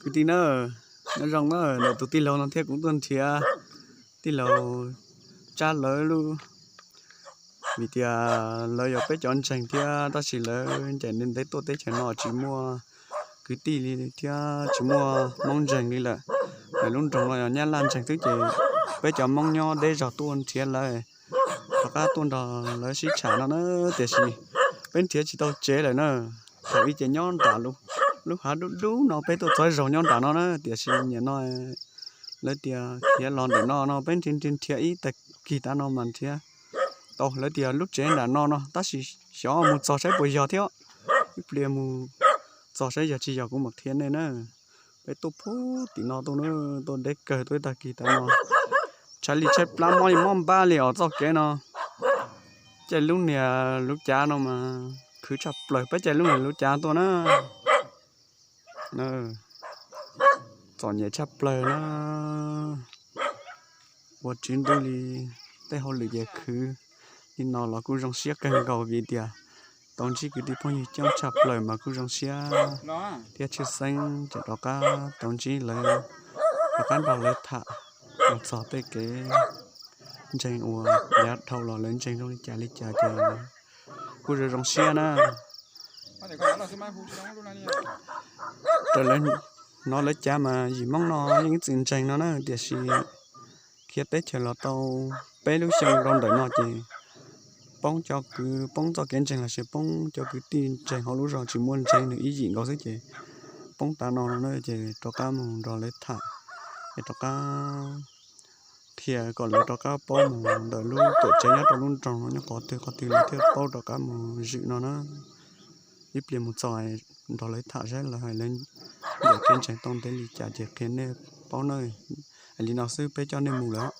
Kwv tij na, nyob zoo na, ntawm tus tij laug no thiab kuv tuaj nrhiav tij laug Tsab lawv lub, vim tias lawv yog peb cov ntseeg thiab tab sis lawv ncaim ntev tuaj teb chaws no tsis muaj kwv tij li thiab tsis muaj Hmoob ntseeg li lawm. Lawv lub nroog no yog Nyab Laj ntseeg xwb ces peb cov Hmoob nyob deb zog tuaj nrhiav lawv, rov qab tuaj nrog lawv sib tham no na, tiam sis peb nrhiav tsis tau tsev lawm na. Thaum ub ces nyob nram lub hav dub dub no, peb tuaj txog zaug nyob nram no na, tiam sis nim no lawv tias khiav los ntawm no no, peb nrhiav nrhiav nrhiav ib tag kis tav no mas nrhiav tau lawv tias lub tsev nram no no, tab sis xyov mus txog saib puas yog thiab. Ib pliag mus txog saib yog tsis yog kuv mam qhia nej na. Peb tuaj pub tim no tuaj na, tuaj deb kawg tuaj ib tag kis tav no, tshaib li tshaib plab mob li mob npab li os txoj kev no. Caij lub niag lub cav no mas khwv tshaj plaws, peb caij lub niag lub cav tuaj na. Txom nyem tshaj plaws na, ua tsis ntuj li, tej hauj lwm ces khwv li no los kuj zoo siab kawg nkaus vim tias tau ntsib kwv tij phooj ywg coob tshaj plaws mas kuj zoo siab thiab tshwj xeeb ces rov qab tau ntsib lawv, rov qab nrog lawv tham los txog tej kev ntseeg uas yav dhau los lawv ntseeg zoo li cas li cas ces kuj zoo zoo siab na. Raws lawv hnov lawv cav mas yim Hmoob no yeej ib txwm ntseeg no na, tiam sis khiav teb chaws los tau peb lub xyoo rau ntawm no ces poob cov kwv, poob txoj kev ntseeg los sis poob cov kwv tij ntseeg hauv lub zos tsis muaj ntseeg, nws ib yim nkaus xwb ces poob tav no no na ces rov qab mus nrog lawv tham es rov qab qhia kom lawv rov qab paub mus ntawm lub tuam tsev nyob rau lub nroog no nyob qhov twg qhov twg lawv thiaj paub rov qab mus zwm no na. Ib pliag mus txog nrog lawv tham saib lawv hais lawv ncaim kev ntseeg tau ntev li cas ces qhia nej paub na. Li no xwb peb coj nej mus lawm.